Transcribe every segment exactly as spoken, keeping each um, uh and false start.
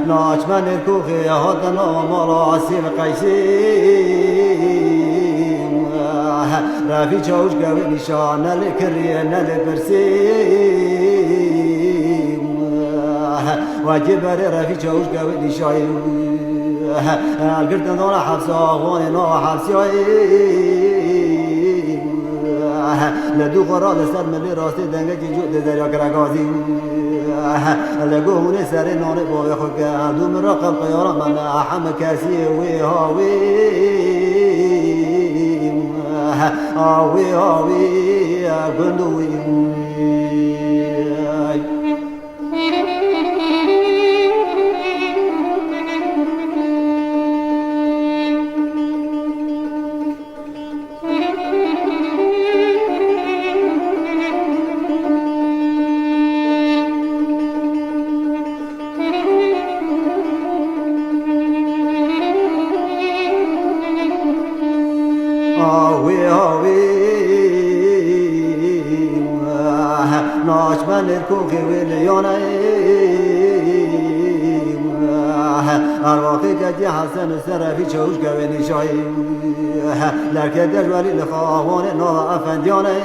Naçme nêrkoxê hate nava mala Sêv Qeysî. Refî Çawûş gewê nîşan ne li kirî ne li pirsî. Wekî berê Refî Çawûş gewê nîşayî. Elgirtin dana hepsa, axwanê nava hepsiyayî. Li dû xwe ra li ser milê rastê dengekî cû di derya kire gazî. Li go hûnê serê nanê bavê xwe ke, dû min ra qelqiyara me ne, heme kesî wê ha wê. Ha wê ha wê, gund wê. Awê, awê, naçme nêrkoxê wê li yanê. Arwaqê ketî Hesen û Serefî Çawûş gewê nîşayî. Derkete ji welî li xawanê nava efendiyanê.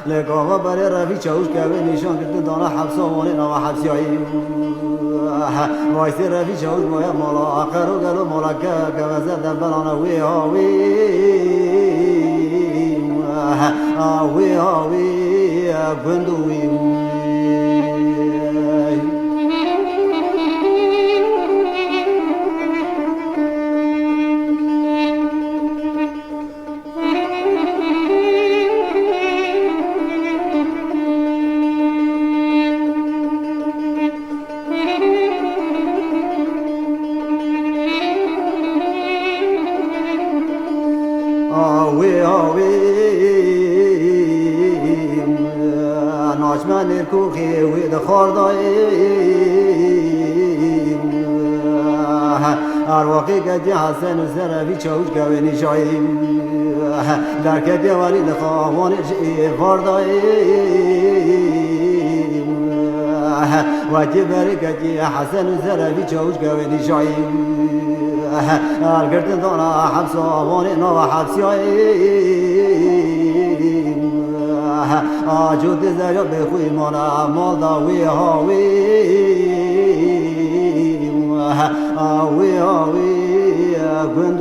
Li gava berê Refî Çawûş kevê nîşan girtin dana hepsa wanê nava hepsiyayî. Vay sê Refî Çawûş boye mala, qero gelo mala ke, geveze de belane wê ha wê. Wê ha wê, gund wê. Awê, awê, naçme nêrkoxê wê di xwar dayê. Arwaqê ketî Hesen û Serefî Çawûş gewê nîşayî. Derketê welî li xawanê ji êvar dayê. Wekî berê ketî Hesen û Serefî Çawûş gewê nîşayî. Ergirtin dana hepsa wanê nava hepsiyayê. Aco tê zerya bêxwî mane mal da wê ha wê. Wê ha wê, gund